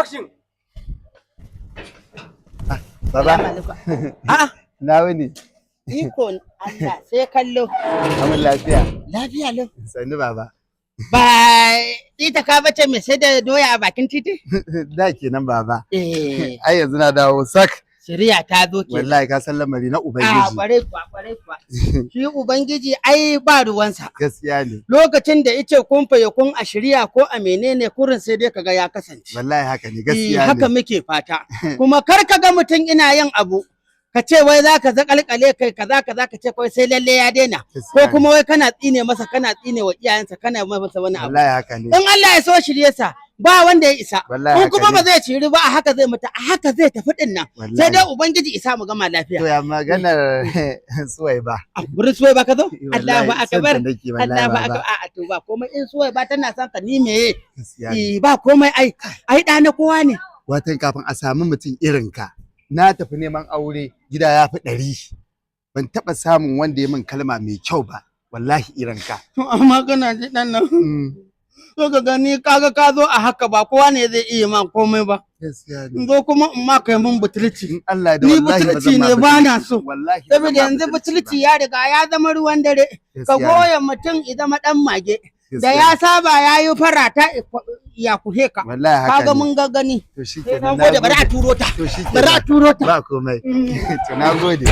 Action. Baba, A'a, na wuni. iko Allah sai kallo. Amin lafiya. Lafiya lau. Sannu, baba. Ba ita ka bace mai sai da doya a bakin titi? Da kenan, baba. Eh, Ai yanzu na dawo sak. Shiriya ta zo ke. Wallahi ka san lamari na A Ubangiji. Kwarai kuwa, kwarai kuwa. Shi Ubangiji ai ba ruwansa. Gaskiya ne. Lokacin da ice kun faye kun a shirya ko a menene kurin, sai dai kaga ya kasance. Wallahi haka ne, Eh, gaskiya haka ne. muke fata. Kuma kar ka ga mutum ina yin abu, ka ce wai za ka zakalkale kai kaza kaza, ka ce kawai sai lalle ya daina. Ko Gaskiya ne. kuma wai kana tsine masa, kana tsine wa iyayensa, kana masa wani abu. Wallahi haka ne. In Allah ya so shirye sa, ba wanda ya isa. Wallahi In haka kuma ne. ba zai shiri ba, a haka zai mutu, a haka zai tafi din nan. Wallahi. Sai dai Ubangiji isa mu gama lafiya. To, ya maganar Suwai ba? A gurin Suwai ba ka zo? Wallahi, Allahu son akbar. ta nake wallahi, Allahu baba. akbar. A'a, to ba komai, in Suwai ba tana son ka, ni meye? Gaskiya ne. Eh, ba komai ai. Ai da na kowa ne. Watan kafin a sami mutum irin ka, na tafi neman aure gida ya fi 100. Ban taɓa samun wanda ya min kalma mai kyau ba. Wallahi irin ka. To amma kana ji dan nan. To ka gani, kaga ka zo a haka, ba kowa ne zai iya ma komai ba. Gaskiya ne. In zo kuma in ma kai mun butulci. In Allah da Ni wallahi ba butulci zan ma ne ba na so. Wallahi ba zan Saboda ma yanzu butulci ba. butulci ya riga ya zama ruwan dare. Ka Gaskiya ne. goya mutum ya zama dan mage. Da Gaskiya ya saba ya yi farata ya kuhe ka. ne. Wallahi haka Kaga ne. mun ga gani. To shi Sai kenan. na gode, bari a turo ta. To shi Bari a kenan. turo ta. Ba komai. To, na gode.